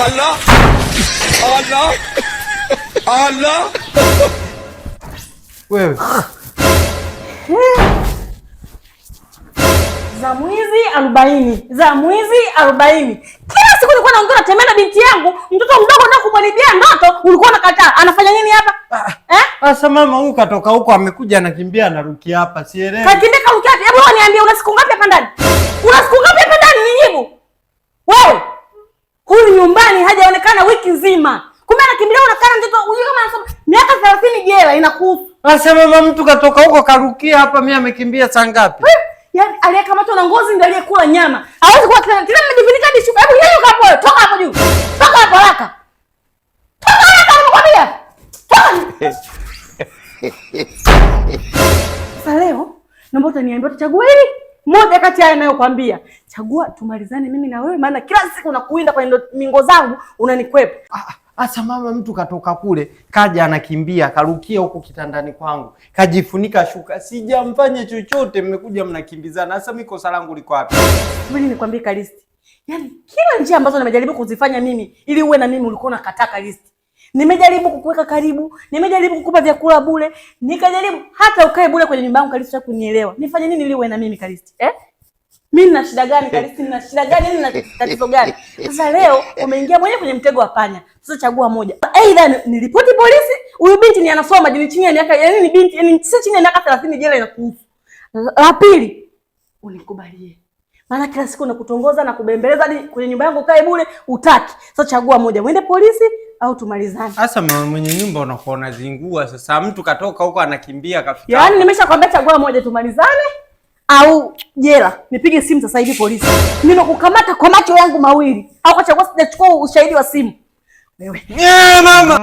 Allah, Allah, Allah. Wewe. Za mwizi 40, za mwizi 40. Kila siku nilikuwa naongea natembea na binti yangu, mtoto mdogo ndio kumharibia ndoto, ulikuwa unakataa. Anafanya nini hapa? Eh? Sasa mama huyu katoka huko amekuja anakimbia anarukia hapa, sielewi. Kakimbia karukia wapi? Hebu wewe niambie, una siku ngapi hapa ndani? Una siku ngapi hapa ndani, nijibu? Wewe. Huyu nyumbani hajaonekana wiki nzima. Kumbe anakimbilia unakaa mtoto huyu kama anasoma miaka 30 jela inakuhusu. Sasa mama, mtu katoka huko karukia hapa, mimi amekimbia saa ngapi? Yaani aliyekamatwa na ngozi ndiye aliyekula nyama. Hawezi kuwa tena tena mmejifunika hadi shuka. Hebu nyanyuka hapo wewe. Toka hapo juu. Toka hapo haraka. Toka haraka nimekwambia. Toka. Sasa leo naomba utaniambia utachagua hili moja kati ya haya ninayokuambia. Chagua tumalizane mimi na wewe, maana kila siku nakuinda kwenye mingo zangu unanikwepa. Asa mama, mtu katoka kule kaja anakimbia karukia huku kitandani kwangu kajifunika shuka, sijamfanya chochote, mmekuja mnakimbizana. Sasa mimi kosa langu liko wapi? Mimi nikwambie Kalisti, yaani kila njia ambazo nimejaribu kuzifanya mimi ili uwe na mimi ulikuwa unakataa Kalisti. Nimejaribu kukuweka karibu, nimejaribu kukupa vyakula bure, nikajaribu hata ukae bure kwenye nyumba yangu Kalisti, cha kunielewa. Nifanye nini ili uwe na mimi Kalisti? Eh? Mimi nina shida gani Kalisti? Nina shida gani? Nina tatizo gani? Sasa leo umeingia mwenyewe kwenye mtego wa panya. Sasa chagua moja. Aidha niripoti polisi, huyu binti ni anasoma jini chini ya miaka, yaani ni binti, yaani si chini ya miaka 30 jela inakuhusu. La pili, unikubalie. Maana kila siku nakutongoza na kubembeleza hadi kwenye nyumba yangu ukae bure, utaki. Sasa chagua moja, uende polisi au tumalizane. Sasa mama mwenye nyumba unakuwa unazingua. Sasa mtu katoka huko anakimbia kafika. Yaani nimeshakwambia chagua moja, tumalizane au jela. Nipige simu sasa hivi polisi. Nimekukamata kwa macho yangu mawili. Au kwa chagua, sijachukua ushahidi wa simu. Wewe. Mama.